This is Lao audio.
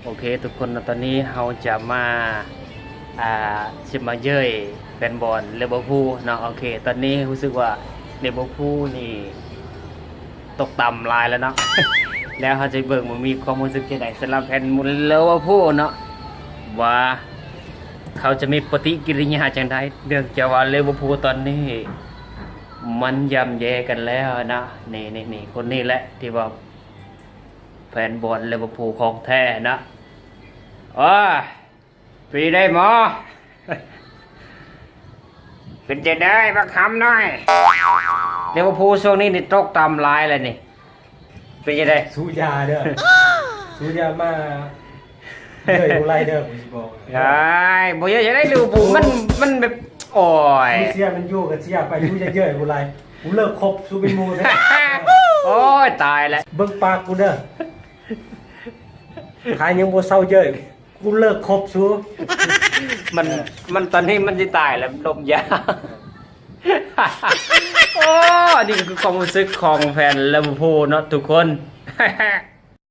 ໂອເຄທຸກຄົນເນາະ ຕອນນີ້ເຮົາຈະມາ ອ່າ ຊິມາເຍີ້ຍແຟນບອນລິເວີພູເນາະ. ໂອເຄ ຕອນນີ້ຮູ້ສຶກວ່າລິເວີພູນີ້ຕົກຕ່ຳຫຼາຍແລ້ວເນາະ ແລ້ວເຮົາຈະເບິ່ງວ່າມີຄວາມຮູ້ສຶກຈັ່ງໃດສຳລັບແຟນບອນລິເວີພູເນາະ ວ່າເຂົາຈະມີປະຕິກິລິຍາຈັ່ງໃດ ເນື່ອງຈາກວ່າລິເວີພູຕອນນີ້ມັນຍ່ຳແຍ່ກັນແລ້ວເນາະ. ນີ້ໆໆ ຄົນນີ້ແຫຼະທີ່ວ່າ ແຟນບອນລິເວີພູຂອງແທ້ນະ. ໂອ້ຍ ເປັນໃດໝໍ? ເປັນຈັ່ງໃດບັກຫຳນ້ອຍ? ລິເວີພູຊ່ວງນີ້ນີ້ຕົກຕ່ຳຫຼາຍແລ້ວນີ້. ເປັນຈັ່ງໃດ? ສູຢ່າເດີ ສູຢ່າມາເຍີ້ຍບໍ່ໄຫຼເດີ ກູຊິບອກ. ອ້າຍ ບໍ່ເຍີ້ຍຈັ່ງໃດ ລິເວີພູມັນ ມັນແບບ ໂອ້ຍ ສູເຊຍແມນຢູກໍເຊຍໄປ ສູຢ່າເຍີ້ຍບໍ່ໄຫຼ. ກູເລີກຄົບສູເປັນໝູ່ແທ້. ໂອ້ຍ ຕາຍແລ້ວ ເບິ່ງປາກກູເດີ ຖ້າຍັງບໍ່ເຊົາເຍີ້ຍ ກູເລີກຄົບສູ. ມັນ ມັນ ຕອນນີ້ມັນຊິຕາຍແລ້ວ ລົມຢາ. ໂອ້ ອັນນີ້ກໍຄືຄວາມຮູ້ສຶກຂອງແຟນລິເວີພູເນາະທຸກຄົນ.